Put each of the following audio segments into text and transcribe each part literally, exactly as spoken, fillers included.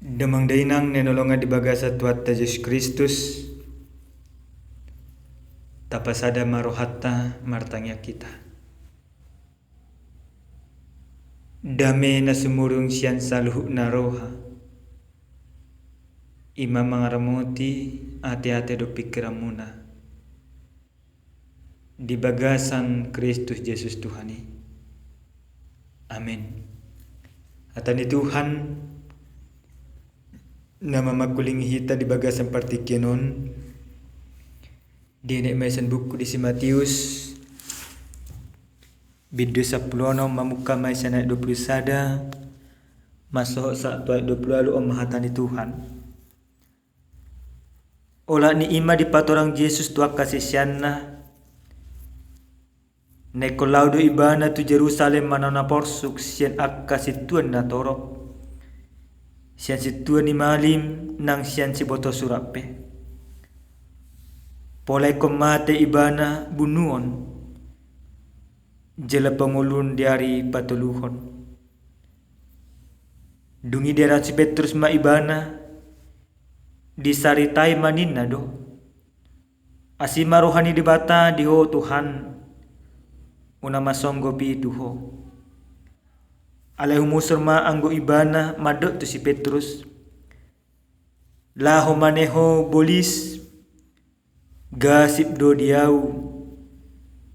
Damang dainang na hinaholongan di bagasan Tuhanta Jesus Kristus, tapasada ma rohanta martangiang hita. Dame na sumurung sian saluhutna roha, i ma mangaramoti ateate dohot pingkiranmuna di bagasan Kristus Jesus Tuhan i. Amen. Hata ni Tuhan na mamangkulingi hita di bagasan partingkian on, dienet ma i sian buku di si Matius, bindu sampulu onom, mamungka ma i sian ayat dua pulu sada, masohot sahat tu ayat dua pulu ualu. On ma hata ni Tuhan. Olat ni i ma dipatorang Jesus tu angka siseanna. Na ingkon laho do ibana tu Jerusalem manaon na porsuk sian angka sintuan na torop, sian sintua ni malim nang sian sibotosurat pe. Pola ingkon mate ibana bunuon, jala pangoluon di ari patoluhon. Dung i diarahon si Petrus ma ibana, disaritai ma ninna do: Asi ma roha ni Debata di ho Tuhan, unang masonggopi tu ho. Alai humusur ma anggo ibana mandok tu si Petrus: Laho ma ne ho bolis, gasip do di ahu,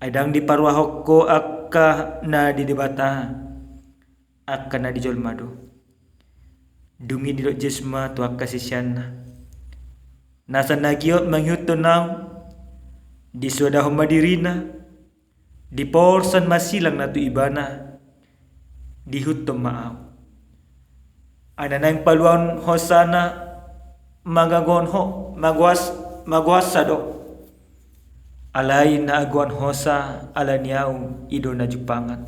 ai ndang diparuahon ho angka na di Debata, angka na di jolma do. Dung i didok Jesus ma tu angka siseanna: Nasa na giot mangihuthon ahu, disoadahon ma dirina, diporsan ma silang na tu ibana, diihuthon ma ahu. Ai na naeng paluahon hosana mangagoan ho, magoas, magoansa do. Alai na agoan hosa ala ni ahu i do na jumpangan.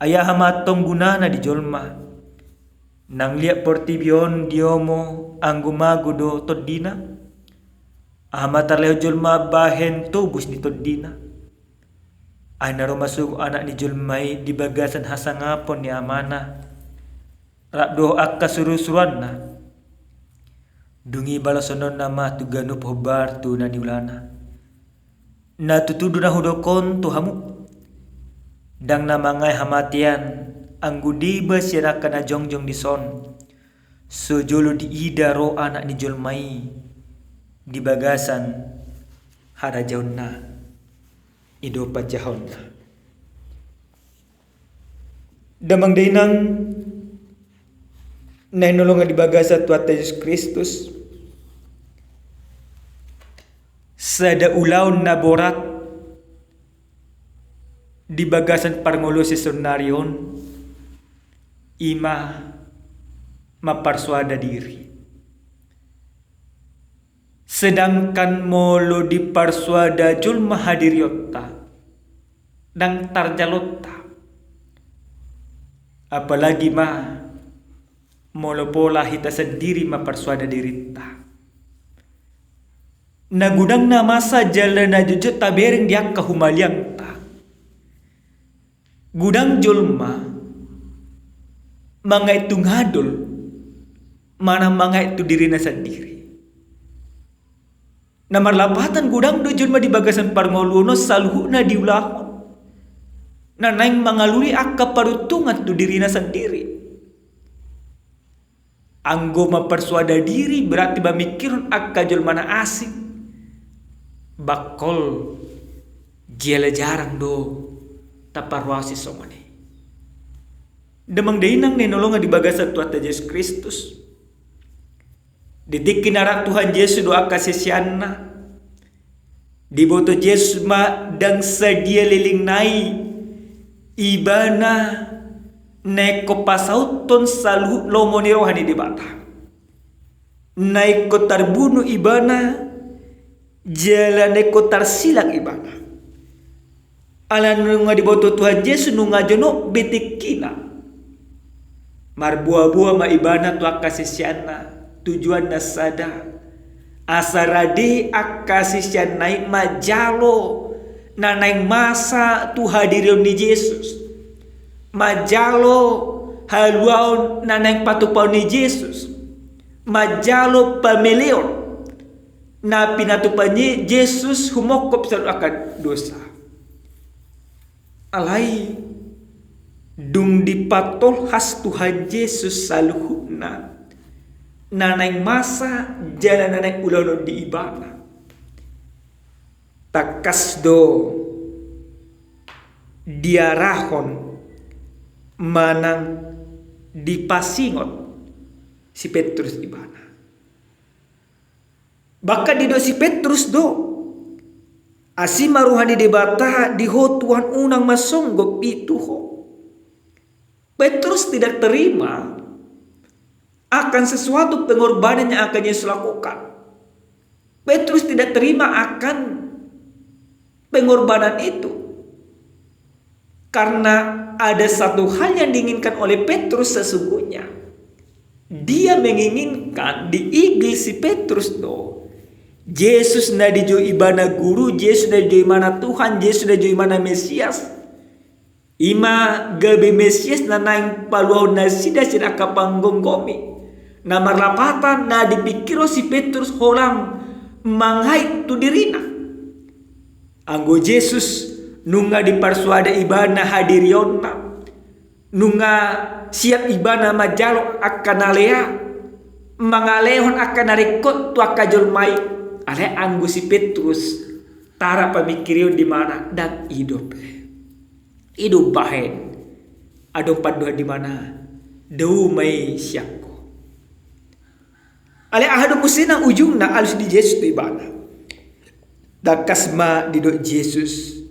Ai aha ma antong gunana di jolma, nang liat portibi on diomo anggo mago do tondina? Aha ma tarlehon jolma bahen tobus ni tondina? Ai na ro ma sogot Anak ni jolma i di bagasan hasangapon ni Amana, rap dohot angka surusuruanna. Dung i balashononna ma tu ganup hombar tu na niulana. Na tutu do na hudok on tu hamu: Ndang na mangae hamatean anggo deba sian angka na jongjong dison, so jolo diida ro Anak ni jolma i di bagasan harajaonna. I do panjahonna. Damang dainang na hinaholongan di bagasan Tuhanta Jesus Kristus, sada ulaon na borat di bagasan parngoluon sisonari on, i ma mamparsoada diri. Sedangkan molo diparsoada jolma hadirionta, ndang tarjalonta. Apalagi ma molo pola hita sandiri mamparsoada dirinta. Na godang na masa jala na jotjot tabereng di angka humaliangta. Godang jolma mangae tu ngadol manang mangae tu dirina sandiri. Na marlapatan godang do jolma di bagasan parngoluon on saluhutna diulahon na naeng mangalului angka paruntungan tu dirina sandiri. Anggo mamparsoada diri berarti mamingkirhon angka jolma na asing. Bangkol jala jarang do taparrohahon sisongon i. Damang dainang na hinaholongan di bagasan Tuhanta Jesus Kristus, di tingki na rap Tuhan Jesus dohot angka siseanna, diboto Jesus ma ndang sadia lelengna i ibana na ingkon pasauthon saluhut lomo ni roha ni Debata. Na ingkon tarbunu ibana jala na ingkon tarsilang ibana. Ala nunga diboto Tuhan Jesus nunga jonok be tingkina, marboaboa ma ibana tu angka siseanna, tujuanna sada, asa rade angka siseanna i manjalo na naeng masa tu hadirion ni Jesus, manjalo haluaon na naeng patupaon ni Jesus. manjalo pameleon na pinatupa ni Jesus humongkop saluhut angka dosa. Alai dung dipatolhas Tuhan Jesus saluhutna na naeng masa jala na naeng ulaon di ibana, tangkas do diarahon manang dipasingot si Petrus ibana. Bahkan didok si Petrus do, asi ma roha ni Debata di ho Tuhan, unang ma songgop i tu ho. Petrus tidak terima akan sesuatu pengorbanan yang akan Yesus lakukan. Petrus tidak terima akan pengorbanan itu. Karena ada satu hal yang diinginkan oleh Petrus sesungguhnya. Dia menginginkan, diigil si Petrus do, Jesus na dijou ibana guru, Jesus na dijou ibana Tuhan, Jesus na dijou ibana Mesias. I ma gabe Mesias na naeng paluahon nasida sian angka panggomgomi. Na marlapatan na dipingkirhon si Petrus holan mangait tu dirina. Anggo Jesus nunga diparsoada ibana hadirionna, nunga siap ibana manjalo angka na lea, mangalehon angka na ringkot tu angka jolma i. Alai anggo si Petrus, tara pamingkirion di ibana, ndang i dope. I do umbahen adong pandohan di ibana, dao ma i sian ho. Alai aha do muse nang ujungna alus ni Jesus tu ibana? Tangkas ma didok Jesus,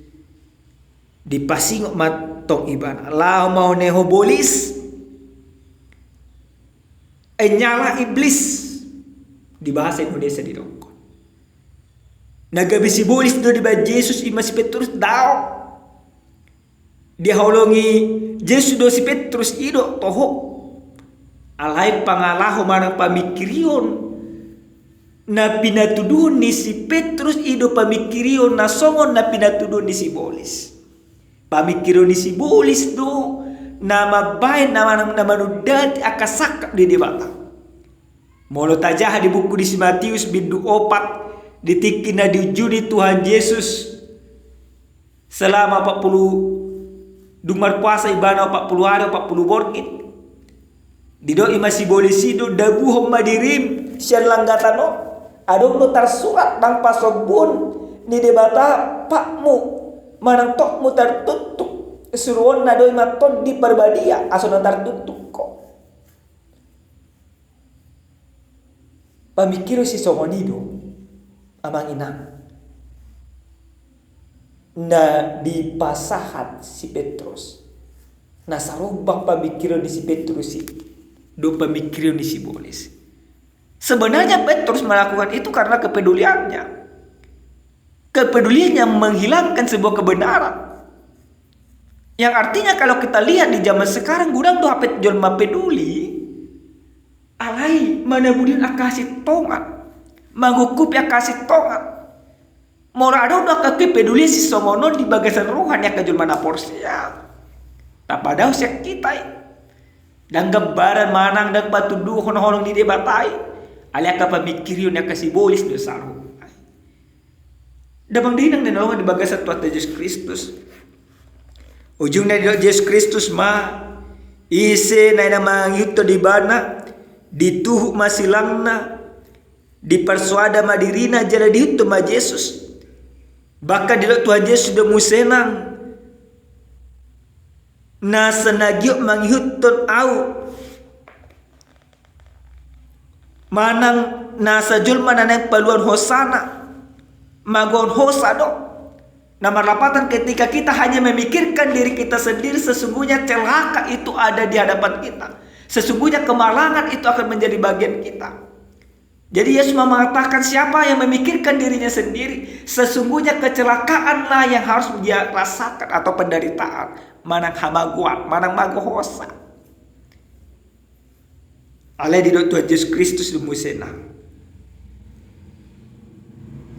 dipasingot ma tong ibana, laho ma on, ho bolis, nyala iblis. Di bahasa Indonesia didokkon. Na gabe sibolis do dibaen Jesus i ma si Petrus, dao. Dihaholongi Jesus do si Petrus i do toho. Alai pangalaho manang pamingkirion na pinatuduhon ni si Petrus i do pamingkirion na songon na pinatuduhon ni sibolis. Pamingkirion ni sibolis do na mambaen na manang na manundati angka sangkap ni Debata. Molo tajaha di buku ni si Matius bindu opat, di tingki na diunjuni Tuhan Jesus selama opat pulu, dung marpuasa ibana opat pulu ari, opat pulu borngin. Didok i ma sibolis i do, dabuhon ma dirim sian langgatan on. Adong do tarsurat nang pasombuon ni Debata patmu manang tokmu tartuktuk. Suruonna do i ma Tondi Parbadia asa unang tartuktuk ho. Pamingkirion sisongon i do, amang inang, na dipasahat si Petrus. Na sarombang pamingkirion ni si Petrus i do pamingkirion ni sibolis. Sebenarnya Petrus melakukan itu karena kepeduliannya. Kepeduliannya menghilangkan sebuah kebenaran. Yang artinya kalau kita lihat di zaman sekarang, godang do hape jolma peduli, alai manabudihon angka hasintongan, mangungkupi angka hasintongan. Molo adong do angka kepedulian sisongon on di bagasan roha ni angka jolma na porsea, tapadaon sian hita i. Ndang gambaran manang ndang patuduhon holong ni Debata i, alai angka pamingkirion ni angka sibolis do saroha. Damang dainang na hinaholongan di bagasan Tuhanta Jesus Kristus. Ujungna didok Jesus Kristus ma, ise na naeng mangihuthon ibana, dituhuk ma silangna, diparsoada ma dirina jala diihuthon ma Jesus. Bahkan didok Tuhan Jesus do muse nang, nasa na giot mangihuthon ahu, manang nasa jolma na naeng paluahon hosana, magohon hosa do. Na marlapatan ketika kita hanya memikirkan diri kita sendiri, sesungguhnya celaka itu ada di hadapan kita. Sesungguhnya kemalangan itu akan menjadi bagian kita. Jadi Yesus mengatakan, siapa yang memikirkan dirinya sendiri, sesungguhnya kecelakaanlah yang harus dia rasakan atau penderitaan, manang hamagoan, manang mago hosa. Alai didok Tuhan Jesus Kristus do muse nang,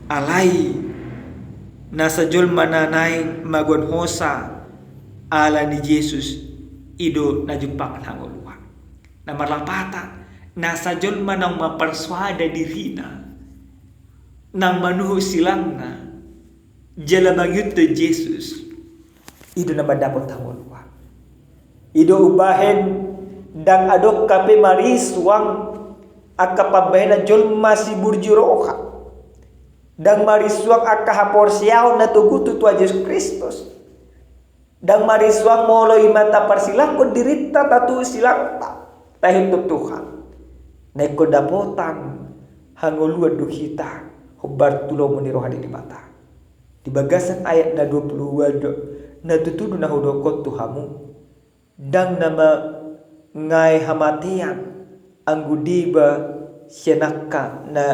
alai nasa jolma na naeng magohon hosa ala ni Jesus, i do na jumpangan hangoluan. Na marlapatan, Nasa jolma naung mamparsoada dirina, naung manuhuk silangna, jala mangihuthon Jesus, i do na mandapot hangoluan. I do umbahen ndang adong hape marisuang angka pambahenan jolma siburju roha. Ndang marisuang angka haporseaon na togu tu Tuhan Jesus Kristus. Ndang marisuang molo i ma taparsilangkon dirinta, tatuhuk silangta, tahihuthon Tuhan. Na ingkon dapotan hangoluan do hita hombar tu lomo ni roha ni Debata. Di bagasan ayat na dua pulu dua do na tutu do na hudokkon tu hamu. Ndang na mangae hamatean anggo deba sian angka na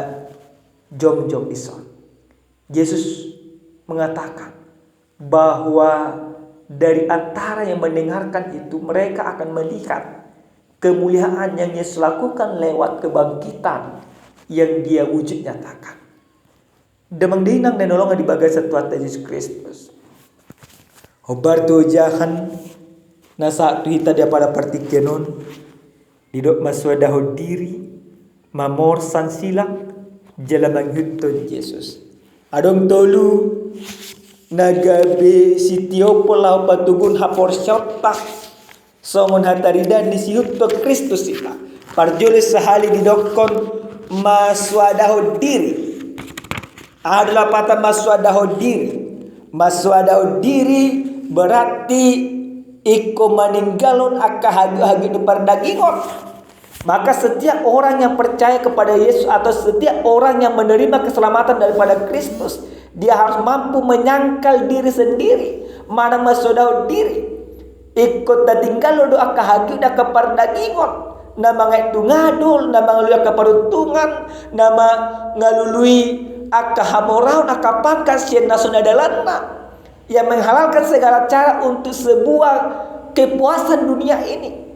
jongjong dison. Jesus mengatakan bahwa dari antara yang mendengarkan itu, mereka akan melihat kemuliaan yang Yesus lakukan lewat kebangkitan yang Dia wujud nyatakan. Damang dainang na hinaholongan di bagasan Tuhanta Jesus Kristus, hombar tu ojahan na sahat tu hita di apala partingkian on, didok mansoadahon diri, mamorsan silang, jala mangihuthon Jesus. Adong tolu na gabe sitiopon laho patoguhon haporseaonta songon hataridaan ni siihuthon Kristus hita. Parjolo sahali didokkon mansoadahon diri. Aha do lapatan mansoadahon diri? Mansoadahon diri berarti ingkon maninggalhon angka hagiot-hagiot ni pardagingon. Maka setiap orang yang percaya kepada Yesus atau setiap orang yang menerima keselamatan daripada Kristus, dia harus mampu menyangkal diri sendiri, manang mansoadahon diri. Ingkon tatinggalhon do angka hagiot ni angka pardagingon, na mangaek tu ngadul, na mangalului angka paruntungan, na mangalului angka hamoraon, angka pangkat sian na so na dalanna, yang menghalalkan segala cara untuk sebuah kepuasan dunia ini.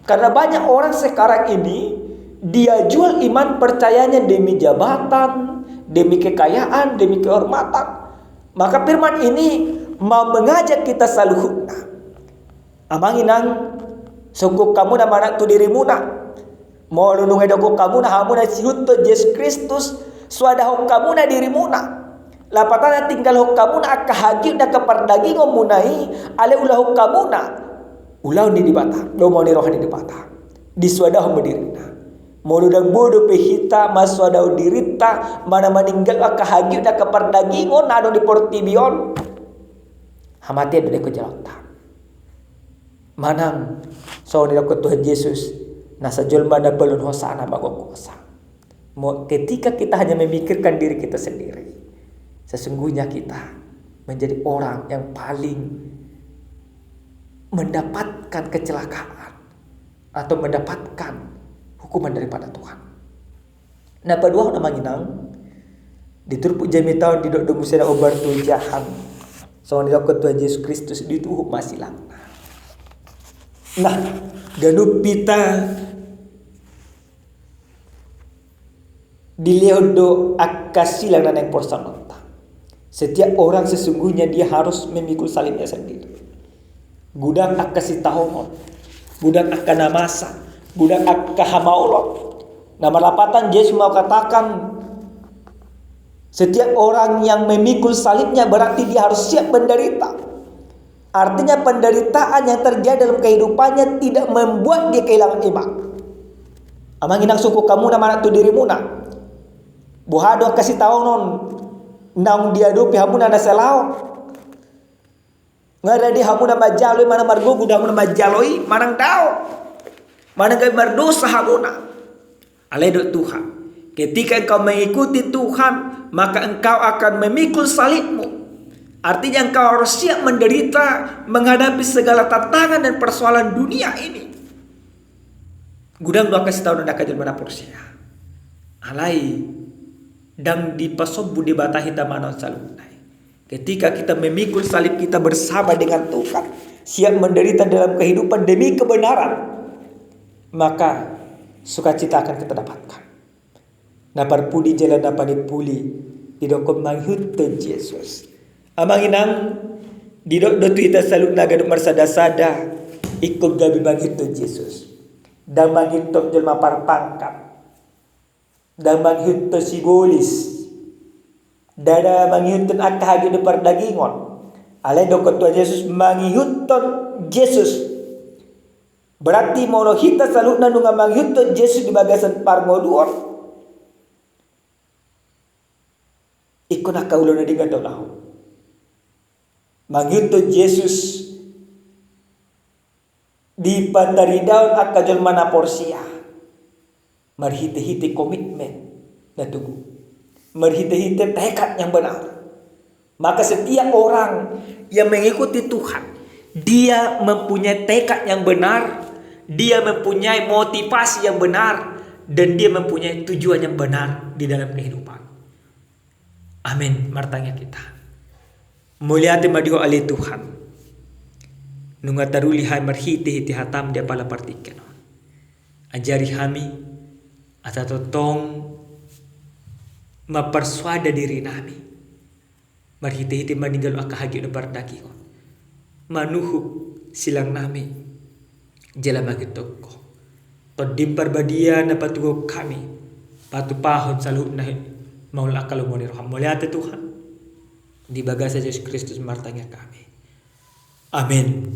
Karena banyak orang sekarang ini, dia jual iman percayanya demi jabatan, demi kekayaan, demi kehormatan. Maka firman ini mau mengajak kita saluhutna. Amang inang, sungkun hamuna manang tu dirimuna. Molo nunga didokkon hamuna, hamuna siihuthon Jesus Kristus, soadahon hamuna dirimuna. Lapatanna tinggalhon hamuna angka hagiot ni angka pardagingonmuna i, alai ulahon hamuna ulaon ni Debata, lomo ni roha ni Debata. Disoadahon ma dirinta. Molo ndang boi dope hita mansoadahon dirinta, manang maninggalhon angka hagiot ni angka pardagingon na adong di portibi on, hamatean do na ingkon jaloonta. Manang songon na didokkon Tuhan Jesus, nasa jolma na balun hosana mago hosa. Mo-, ketika kita hanya memikirkan diri kita sendiri, sesungguhnya kita menjadi orang yang paling mendapatkan kecelakaan atau mendapatkan hukuman daripada Tuhan. Na paduahon, amang inang, di turpuk jamita on didok do muse na hombar tu ojahan, songon na didokkon Tuhan Jesus Kristus, dituhuk ma silangna. Nah, ganup hita dilehon do angka silang na naeng porsangonta. Setiap orang sesungguhnya dia harus memikul salibnya sendiri. Godang angka sitaonon, godang angka na masa, godang angka hamaolon. Na marlapatan Jesus mau katakan, setiap orang yang memikul salibnya berarti dia harus siap menderita. Artinya, penderitaan yang terjadi dalam kehidupannya tidak membuat dia kehilangan iman. Amang inang, sungkun hamuna manang tu dirimuna. Boha do angka sitaonon naung diadopi hamuna na salaon? Nga rade hamuna manjalo i, manang margogo do hamuna manjalo i, manang dao, manang gabe mardosa hamuna. Alai didok Tuhan, ketika engkau mengikuti Tuhan, maka engkau akan memikul salibmu. Artinya, engkau harus siap menderita, menghadapi segala tantangan dan persoalan dunia ini. Godang do angka sitaonon ni angka jolma na porsea. Alai ndang dipasombu Debata hita manaon saluhutna i. Ketika kita memikul salib kita bersama dengan Tuhan, siap menderita dalam kehidupan demi kebenaran, maka sukacita akan kita dapatkan. Na parpudi jala na panimpuli, didokkon mangihuthon Jesus. Amang inang, didok do tu hita saluhutna ganup marsadasada, ingkon gabe mangihuthon Jesus. Ndang mangihuthon jolma parpangkat, ndang mangihuthon sibolis, ndada mangihuthon angka hagiot ni pardagingon. Alai dokkon Tuhan Jesus mangihuthon Jesus. Berarti molo hita saluhutna nunga mangihuthon Jesus di bagasan parngoluon, ingkon angka ulaon na denggan do laho. Mangihuthon Jesus dipataridahon angka jolma na porsea marhite-hite komitmen na tugu, marhite-hite tekad yang benar. Maka setiap orang yang mengikuti Tuhan, dia mempunyai tekad yang benar, dia mempunyai motivasi yang benar, dan dia mempunyai tujuan yang benar di dalam kehidupan. Amin. Martangiang hita. Mauliate ma di Ho ale Tuhan, nunga taruli hami marhite-hite hataM di apala partingkian on. Ajari hami asa tongtong mamparsoada dirinami marhite-hite maninggalhon angka hagiot na pardagingon, manuhuk silangnami jala mangihuthon Ho. TondiM Parbadia na patuduhon hami, patupahon saluhutna mangulahon angka lomo ni rohaM. Mauliate Tuhan. Di bagasan Jesus Kristus martangiang hami. Amin.